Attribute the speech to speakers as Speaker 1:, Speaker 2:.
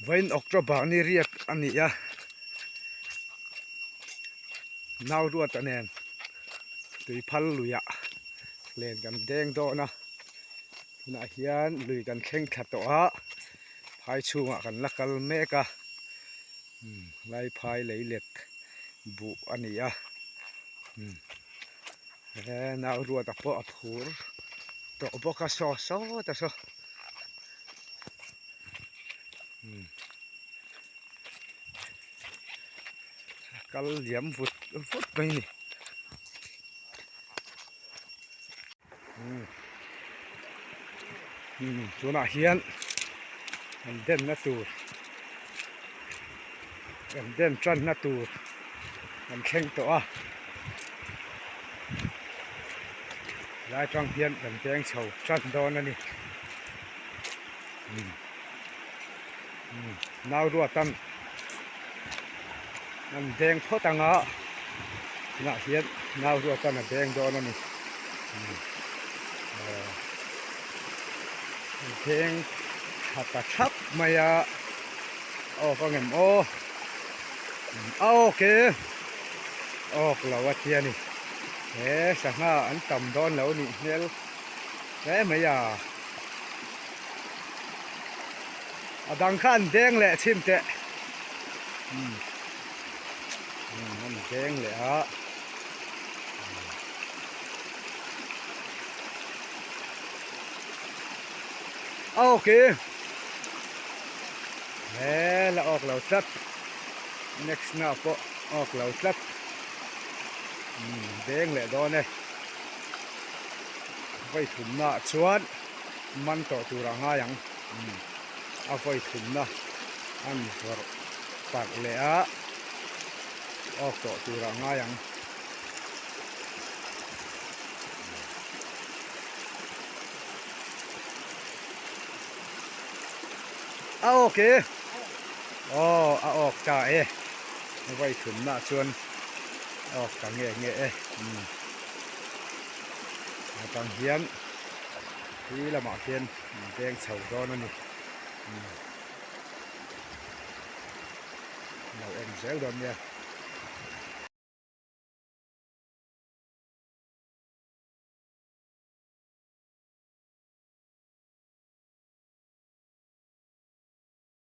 Speaker 1: Vawiin October ni riat a ni a, nau ruata nen tui phal luiah len kan deng dawn a, tunah hian lui kan thleng thla tawh a, phai chhungah kan la kal mek a, lai phai lei let buh a ni a. He nau ruata pawh a phur tawh bawk a saw sawt a saw. A kal liam vut vut mai a ni. Tunah hian an denna tur an den tanna tur an thleng tawh a lai tang hian kan peng chho tan dawn a ni nau ruatan an deng phawt ang a tunah hian nau ruatan a deng dawn a ni deng tha ta thap mai a awk ang em aw a awk e awk lo a tia ni he sangha an tam dawn lo nih hmel hle mai a. A dang kha an deng leh chhin teh umm an deng leh a a awk i he la awk lo tlat next na pawh awk lo tlat umm deng leh dawn e vawi thumna ah chuan man tawh tur a ngai ang a vawi thumna an vawrh parh leh a awk tawh tur a ngai ang. A awk e aw a awk ta e vawi thumna chuan a awk ta nge nge e. Atang hian khi lamah khian an peng chho dawn a ni lo en zel dawn nia.